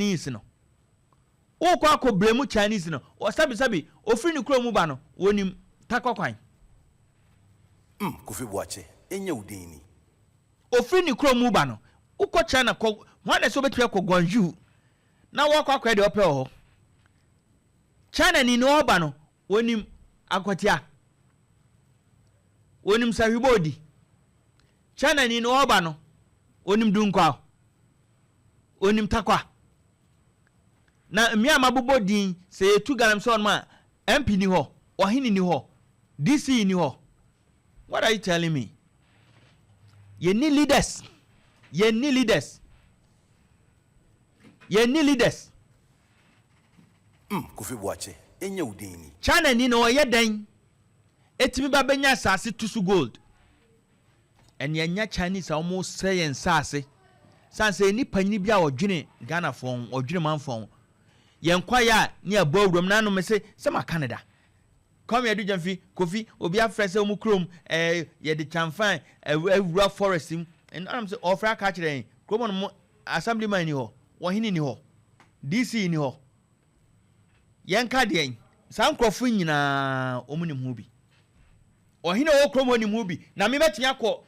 Chinese no. Wokɔ akɔ blame Chinese no, sɛbi sɛbi, ofiri ne kurom ba no, wɔnim Tarkwa kwan. Kofi Boakye, ɛnyɛ wo din ni. Ofiri ne kurom ba no, wokɔ China kɔ, hwan na sɛ wobɛtumi akɔ Guangzhou na wɔakɔ akɔyɛ deɛ ɔpɛ wɔ hɔ. China ni na ɔba no, wɔnim Akwatia, wɔnim Sahwibodi. China ni na ɔba no, wɔnim Dunkwa, wɔnim Tarkwa. Na mmea a mabobɔ din sɛ yɛtu galamsey hɔ nom a, MP ni hɔ, ɔhene ni hɔ, DC ni hɔ. What are you telling me? Yɛnni leaders. Yɛnni leaders. Yɛnni leaders. Kofi Boakye, ɛnyɛ wo din ni. China ni na ɔyɛ dɛn etimi ba bɛnya asase to so gold. Ɛne ɛnya Chinese a wɔn sɛ yɛn nsaase. San sɛ nipa nyini bi a ɔdwene Ghanafoɔ ho, ɔdwene manfoɔ ho. Yɛn kwaeɛ a ne abɔ awuram n'anom sɛ sɛ ma Canada. Kwame Adu Gyamfi, Kofi, obi afrɛ sɛ ɔmu kurom yɛde kyamfan awura forest mu. Ɛnam sɛ ɔfrɛ aka kyerɛ yɛn, kurom no mo assemblyman ni hɔ, wɔhene ni hɔ, DC ni hɔ. Yɛnka deɛn, saa nkurɔfo nyinaa ɔmu nim ho bi. Ɔhene a ɔwɔ kurom hɔ nim ho bi, na me bɛtumi akɔ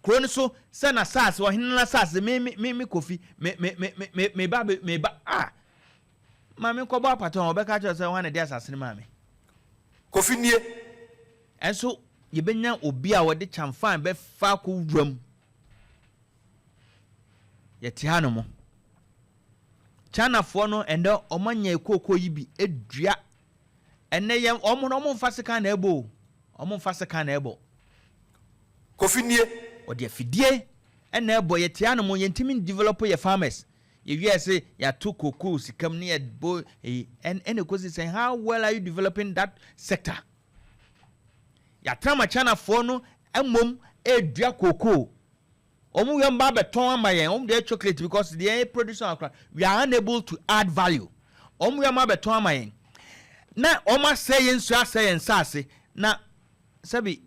kuro no so sɛ n'asase, ɔhene n'asase, me me me me Kofi, me me me me me ba me ba ah. Maame nkɔbɔ apata a ɔbɛka kyerɛ sɛ wɔn na de asase no maa me. Kofi nie. Ɛnso yɛbɛnya obi a wɔde kyamfan bɛfa akɔ wuram. Yɛte ha nom. Chinafoɔ no ɛnɛ ɔmo anya ekooko yi bi edua. Ɛnɛ yɛn ɔmo no ɔmo nfa sekan na ɛbɔ o. Ɔmo nfa sekan na ɛbɔ. Kofi nie. Ɔde afidie ɛna ɛbɔ. Yɛte ha nom, yɛntumi develop yɛ farmers. Yɛwie sɛ yɛato kookoo sikam ne yɛbɔ ɛyi ɛna ekosi sɛ how well are you developing that sector? Yɛatena ma Chinafoɔ no mmom edua kookoo. Wɔn yɛn ba abɛtɔn ama yɛn, wɔn deɛ chocolate, because deɛ yɛ produce akora, we are unable to add value. Wɔn yɛn ba abɛtɔn ama yɛn na wɔn asɛ yɛn nsuo, asɛ yɛn nsaase. Na sɛbi,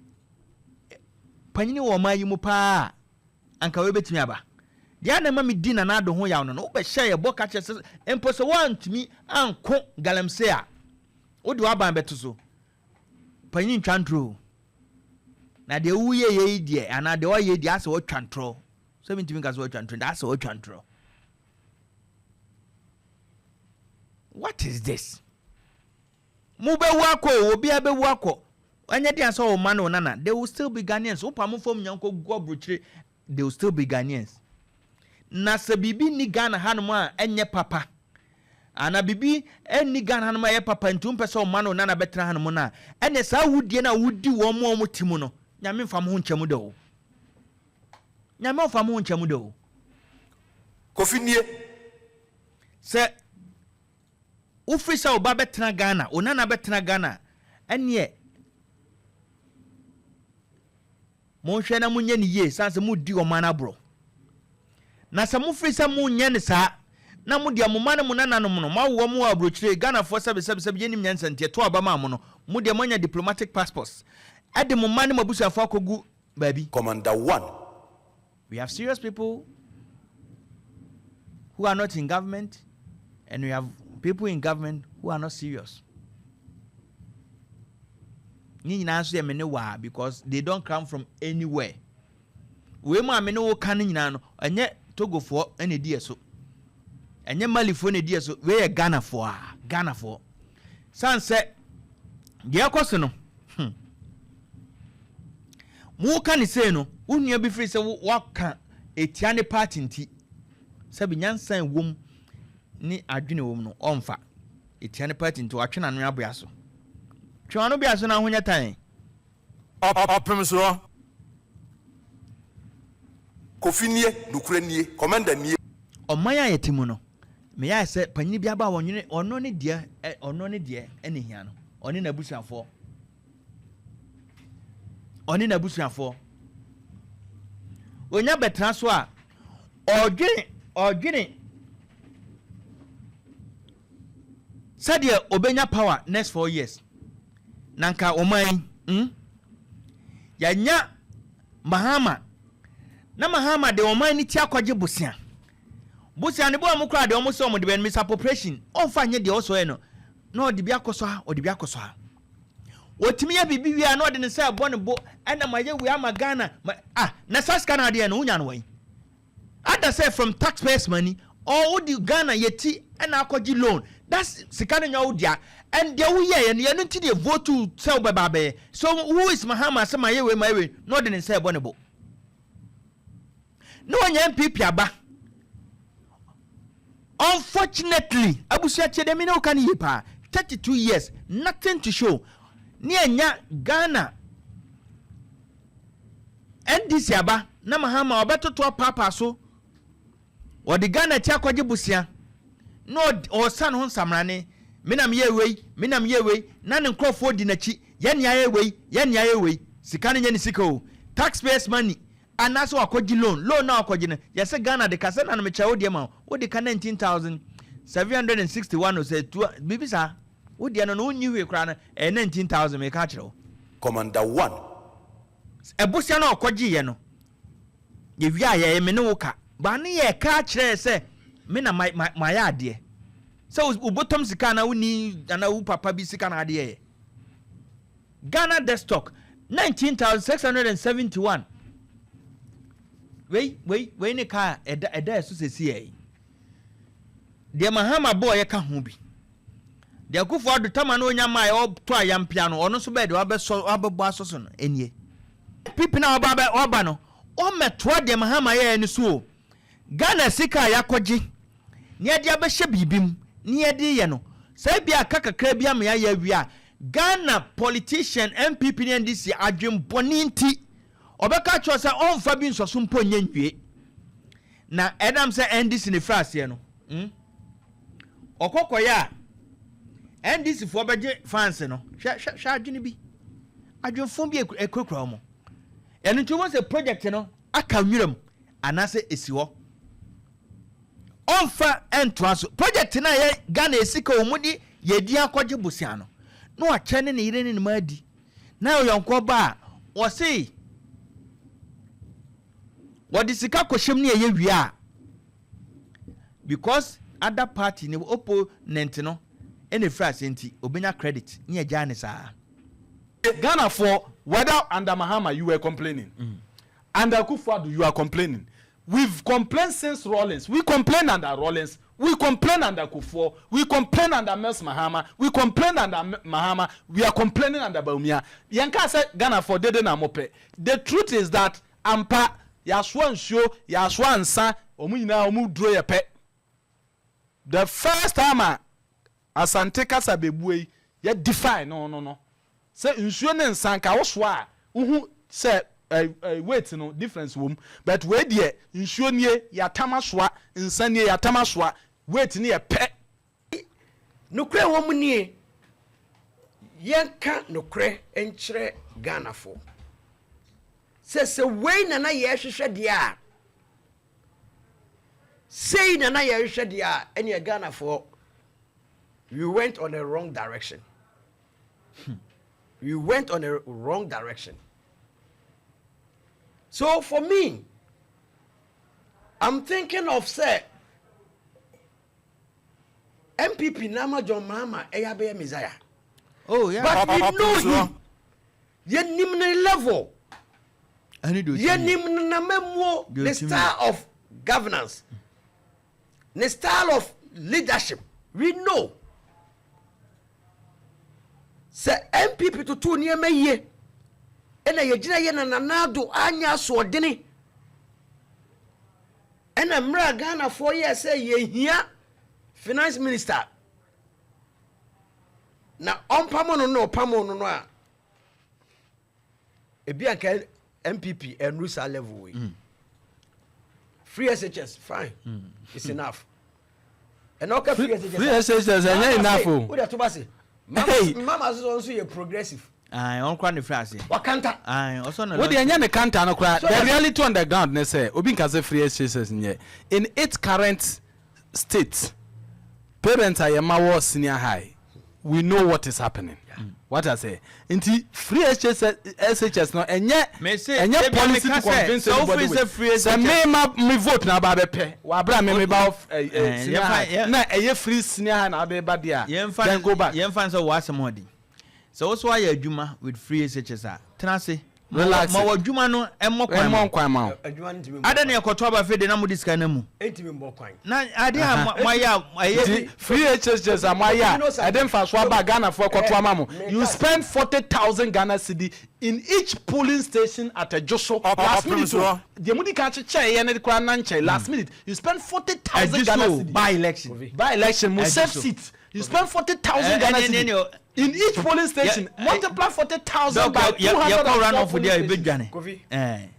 panyini wɔ ɔman yi mu paa, anka wɔbɛtumi aba deɛ ana ma mi di Nana Ado ho yaw no, wobɛhyɛ yɛ bɔ ka kyerɛ sɛ mpo sɛ wɔantumi anko galamsey a, wode w'aban bɛto so. Panyin ntwa ntoro na deɛ woyɛ yɛ yi deɛ anaa deɛ ɔyɛ deɛ asɛ wɔtwa ntorɔ sɛ mi ntumi nka sɛ wɔtwa ntorɔ deɛ asɛ wɔtwa ntorɔ. What is this? Mo bɛwu akɔ o, obiara bɛwu akɔ. Ɛnyɛ deɛ sɛ ɔma no nana, they will still be Ghanaians. Wopa mo fam nyanko gu aburokyire, they will still be Ghanaians. Na sɛ biribi ni Ghana hanom a ɛnyɛ papa ana biribi ɛnni Ghana hanom a ɛyɛ papa nti wompɛ sɛ ɔma no nana bɛtena hanom no a, ɛnɛ saa wudie no a wodi wɔn mu a wɔn ti mu no, Nyame mfa mo ho nkyɛn mu da o. Nyame ɔmfa mo ho nkyɛn mu da o. Kofi nie. Sɛ wofiri sɛ wo ba bɛtena Ghana, wo nana bɛtena Ghana, ɛneɛ monhwɛ na monyɛ ne yie, sane sɛ modi ɔman no aborɔ. Na sɛ mofiri sɛ monyɛ ne saa na mo deɛ mo ma ne mo nananom no moawoɔ mo wɔ aburokyire, Ghanafoɔ, sɛbe sɛbe sɛbe, yɛnim nyansa nti ɛto aba maa mo no, mo deɛ moanya diplomatic passports ɛde mo ma ne mo abusuafoɔ akɔgu baabi. Commander One. We have serious people who are not in government and we have people in government who are not serious. Ne nyinaa nso yɛ me ne waa because they don't come from anywhere. Wei mu a me ne wo ka no nyinaa no, ɛnyɛ Togofoɔ ɛna ɛdi yɛ so, ɛnyɛ Malifoɔ na ɛdi yɛ so. Wei yɛ Ghanafoɔ a Ghanafoɔ san sɛ deɛ ɛkɔ so no, mo ka ne sei no, wo nua bi firi sɛ waka etia ne party nti, sɛbi, nyansa wom ne adwene wom no, ɔmfa etia ne party nti watwe n'ano aboa so, twe w'ano bea so na ahonya tan. Ɔpem soɔ. Kofi nie, nukura nie, Commander nie. Ɔman a yɛte mu no, meyɛ sɛ panyin bi aba a wɔnwene ɔno ne deɛ ɛ, ɔno ne deɛ ɛne hia no, ɔne n'abusuafoɔ, ɔne n'abusuafoɔ onya bɛtena so a, ɔdwene sɛdeɛ obɛnya power next 4 years. Na nka ɔman yi, Yɛanya Mahama na Mahama de ɔman no ti akɔgye bosea. Bosia ne bo a ɔmo kora deɛ, ɔmo sɛ ɔmo de bɛ no misappropriation. Ɔmfa nyɛ deɛ ɔsɔ yɛ no na ɔde bi akɔ so ha, ɔde bi akɔ so ha. Wɔtumi yɛ biribi wie a, na ɔde ne nsa ɛbɔ ne bo, ɛna ma yɛ wei ama Ghana ma. Ah, na saa sika no adeɛ no wonya no wɔn ada sɛ from taxpayers' money or wode Ghana yɛti ɛna akɔgye loan. That's sika no nya wo dea, and deɛ woyɛ yɛ no yɛno nti deɛ vote sɛ wobɛba abɛyɛ. So who is Mahama sɛ ma yɛ wei, ma yɛ wei, na ɔde ne nsa ɛbɔ ne bo na wɔnya NPP aba? Unfortunately, abusua, tie deɛ mi ne wo ka no yie paa. 32 years, nothing to show. Ne anya Ghana NDC aba na Mahama ɔbɛtoto apaapaa so, wɔde Ghana ti akɔgye bosia na ɔsa ne ho nsamrane, me nam yɛ wei, me nam yɛ wei, na ne nkurɔfoɔ di n'akyi, yɛn nea yɛ wei, yɛn nea yɛ wei. Sika no nyɛ ne sika o, taxpayers' money anaasɛ wakɔgye loan. Loan na wakɔgye no, yɛsɛ Ghana de ka sɛ na no mekyerɛ wo deɛ ma wo, wode ka 19,761 o, sɛ tu biribi saa, wo deɛ no wonyi hwee koraa no, ɛyɛ 19,000. Meka kyerɛ wo. Commander One. Ɛbosia no a ɔkɔgyeeɛ no, yɛwie a yɛyɛ me ne wo ka baa ne yɛ ka kyerɛ sɛ me na mayɛ adeɛ sɛ wobɔtɔm sika anaa woni anaa wo papa bi sika na adeɛ yɛ. Ghana debt stock 19,671. Wei wei wei ne kaa ɛda ɛso sɛsi yɛ yi deɛ Mahama bɔɔ yɛ ka ho bi deɛ Akufo Addo tama no onya maa yɛ ɔtɔ ayampia no, ɔno nso bɛyɛ deɛ wabɛsɔ wabɛbɔ asɔ so no nie. Pipi na ɔba bɛ ɔba no, ɔmɛtoa deɛ Mahama yɛɛ no so o. Ghana sika a yɛakɔgye ne yɛde abɛhyɛ biribi mu ne yɛde yɛ no saa bi aka kakra bi ama yɛayɛ awie a, Ghana politician, NPP ne NDC, adwembɔne nti ɔbɛka kyerɛ sɛ ɔmfa bi nsɔso mpo nyɛ nwie. Na ɛnam sɛ NDC ne fira aseɛ no, ɔkɔkɔyɛ a NDC foɔ bɛgye fans no. Hwɛ, hwɛ, hwɛ, adwene bi, adwemfo bi ekurakura wɔn. Ɛno nti wɔn sɛ project no aka nwuram anaasɛ esi hɔ, ɔmfa ntoa so. Project no a yɛ Ghana esika wɔn mu de yɛdi akɔgye bosia no, na wakyɛ ne ne yere ne ne ma adi na ɔyɔnko ba a wɔse wɔde sika kɔhyɛm ne ɛyɛ wie a, because other party ne opponent no ɛna efiri ase nti obenya credit ne ɛgya ne saa. Ghana for whether under Mahama you were complaining, under Akufo-Addo you are complaining. We've complained since Rawlings. We complain under Rawlings, we complain under Kufuor, we complain under Mills Mahama, we complain under Mahama, we are complaining under Bawumia. Yɛn ka sɛ Ghana for dede na mo pɛ. The truth is that ampa, yasoa nsuo, yasoa nsa, wɔn nyinaa wɔn duro yɛ pɛ. The first time a Asante kasa bebue yi yɛ define no sɛ nsuo ne nsa nka wosoa a, wohu sɛ ɛ ɛ weight no difference wɔ mu, but wei deɛ, nsuo nie yɛatam asoa, nsa nie yɛatam asoa, weight ne yɛ pɛ. Nokorɛ wɔ mu nie, yɛnka nokorɛ nkyerɛ Ghanafoɔ sɛ wei na na yɛrehwehwɛ deɛ a, sei na na yɛrehwehwɛ deɛ a, ɛneɛ Ghanafoɔ, we went on a wrong direction. We went on a wrong direction. So for me, I'm thinking of say NPP nama John Mahama ɛyɛ abɛyɛ messiah. But we know him, yɛnim ne level. Ɛne deɛ ɔtumi. Yɛnim ne namamuo. Deɛ ne ɔtumi. Style of governance, ne style of leadership, we know sɛ NPP toto nneɛma yie ɛna yɛgyina yɛ na Nana Addo anya asoɔdene, ɛna mmerɛ a Ghanafoɔ yɛɛ sɛ yɛhia finance minister na ɔmpamo no na ɔpamo no a, ebi anka NPP ɛnuru saa level wei. Free SHS, fine, it's enough. Ɛna ɔka free SHS. Free SHS ɛnyɛ enough o. O de to ba se Hey. mama soso nso yɛ progressive. Ayi, ɔn kora ne firi ase. Wakanta. Ayi, ɔsɔ na. Wo deɛ, ɛnyɛ ne kanta no koraa. So The reality on the ground ne sɛ obi nka sɛ free SHS nyɛ. In its current state, parents a yɛma wɔ senior high, we know what is happening. What I say, nti free SHS, SHS no ɛnyɛ Mese, ɛnyɛ ebi a policy meka to sɛ, convince sɛ anybody wofiri with sɛ free sɛ SHS me ma me vote na aba abɛpɛ wɔ abira mi mi ba ɛ ɛ senior high na ɛyɛ free senior high na abɛba deɛ a, yɛmfa then go back. Yɛmfa sɛ wɔ asɛm ɔden sɛ wo so ayɛ adwuma with free SHS a, tena ase. Relax. Ma wɔ adwuma no ɛmmɔ kwan ɛmɔ ma. Nkwan ma o. Adwuma no ntumi mbɔ Ada ne kwan. ɛkɔtɔ aba afei de na mode sika no mu. Ɛntumi mbɔ kwan. Na ade a moayɛ a ɛyɛ Nti free SHS a mo ayɛ a ɛde nfa so aba Ghanafoɔ kɔto ama mo, you spend 40,000 Ghana cedi in each polling station at Ejisu last minute o. Deɛ mo di kan kyekyɛ yɛ ne kora na nkyɛn last minute you spend 40,000 Ghana Ejisu cedi. By election. By election mo Ejisu. safe seat, you spend 40,000 Ghana cedi in each polling station. Multiply 40,000 by 204 yɛkɔ run off polling deɛ stations. yɛbɛdwane. Kofi.